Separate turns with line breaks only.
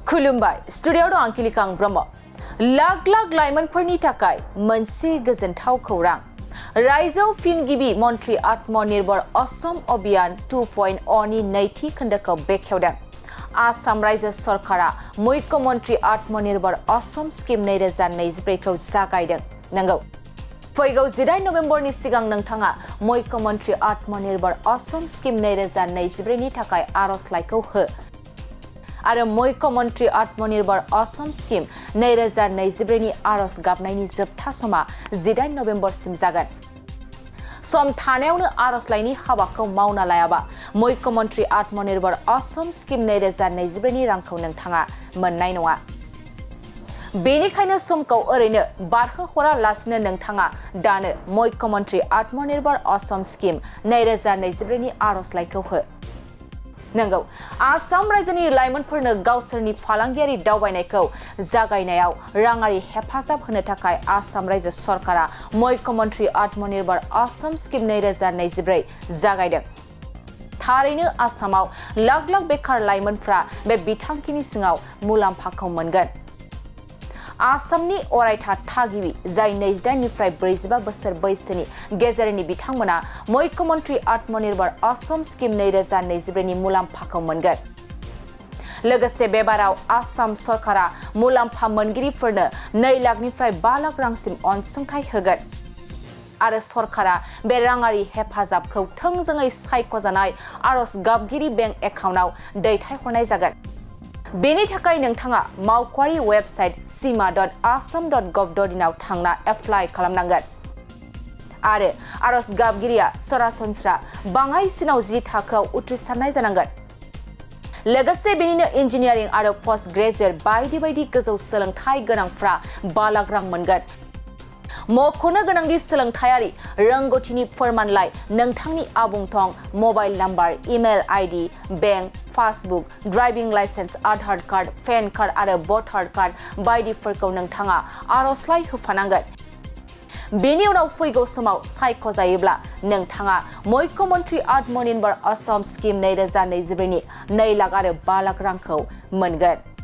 खुलुमबाय स्टुडियोआव दं आंकिलिका ब्रह्म लाख लाख लाइमोनफोरनि थाखाय मोनसे गोजोनथाव खौरां रायजोआव फिन गिबि मन्त्रि आत्मनिर्भर असम अभियान 2.0 नि नैथि खोन्दोखौ बेखेवदों आसाम रायजो सरकारा मुख्यमन्त्रि आत्मनिर्भर असम स्किम 2024 खौ जागायदों नंगौ फैगौ 18 नभेम्बरनि सिगां नोंथाङा मुख्यमन्त्रि आत्मनिर्भर असम स्किम 2024 नि थाखाय आर'जलाइखौ हो आरो मुख्यमन्त्रि आत्मनिर्भर असम स्किम 2024 नि आर'ज गाबनायनि जोबथा समा 18 नभेम्बरसिम जागोन सम थानायावनो आर'जलाइनि हाबाखौ मावना लायाबा मुख्यमन्त्रि आत्मनिर्भर असम स्किम 2024 नि रांखौ नोंथाङा मोननाय नङा बेनिखायनो समखौ ओरैनो बारहोहरालासिनो नोंथाङा दानो मुख्यमन्त्रि आत्मनिर्भर असम स्किम 2024 नि आर'जलाइखौ हो नंगौ आसाम रायजोनि लाइमोनफोरनो गावसोरनि फालांगियारि दावबायनायखौ जागायनायाव राङारि हेफाजाब होनो थाखाय आसाम रायजो सरकारा मुख्यमन्त्रि आत्मनिर्भर असम स्किम 2024 जागायदों थारैनो आसामाव लाख लाख बेकार लाइमोनफ्रा बे बिथांखिनि सिङाव मुलाम्फाखौ मोनगोन आसामनि अरायथा थागिबि जाय 28 निफ्राय 45 बोसोर बैसोनि गेजेरनि बिथांमोना मुख्यमन्त्रि आत्मनिर्भर असम स्किम 2024 नि मुलाम्फाखौ मोनगोन लोगोसे बेबाराव आसाम सरकारा मुलाम्फा मोनगिरिफोरनो 2 लाखनिफ्राय 5 लाख रांसिम अनसुंथाइ होगोन आरो सरकारा बे राङारि हेफाजाबखौ थोंजोङै सायख'जानाय आर'ज गाबगिरि बेंक एकाउन्टआव दैथायहरनाय जागोन बेनि थाखाय नोंथाङा मावख'आरि वेबसाइट sima.assam.gov.in आव थांना एप्लाइ खालामनांगोन आरो आर'ज गाबगिरिया सरासनस्रा बाङाइसिनाव 10 थाखोआव उथ्रिसारनाय जानांगोन लोगोसे बेनिनो इन्जिनियारिं आरो पोस्ट ग्रेजुएट बायदि गोजौ सोलोंथाइ गोनांफ्रा 5 लाख रां मोनगोन मख'नो गोनांदि सोलोंथायारि रोंगौथिनि फोरमानलाइ नोंथांनि आबुं थं mobile number email ID bank passbook driving licence Aadhaar card PAN card आरो भटार कार्ड बायदिफोरखौ नोंथाङा आर'जलाइ होफानांगोन बेनि उनाव फैगौ समाव सायख'जायोब्ला नोंथाङा मुख्यमन्त्रि आत्मनिर्भर असम स्किम 2024 नि 2 लाख आरो 5 लाख रांखौ मोनगोन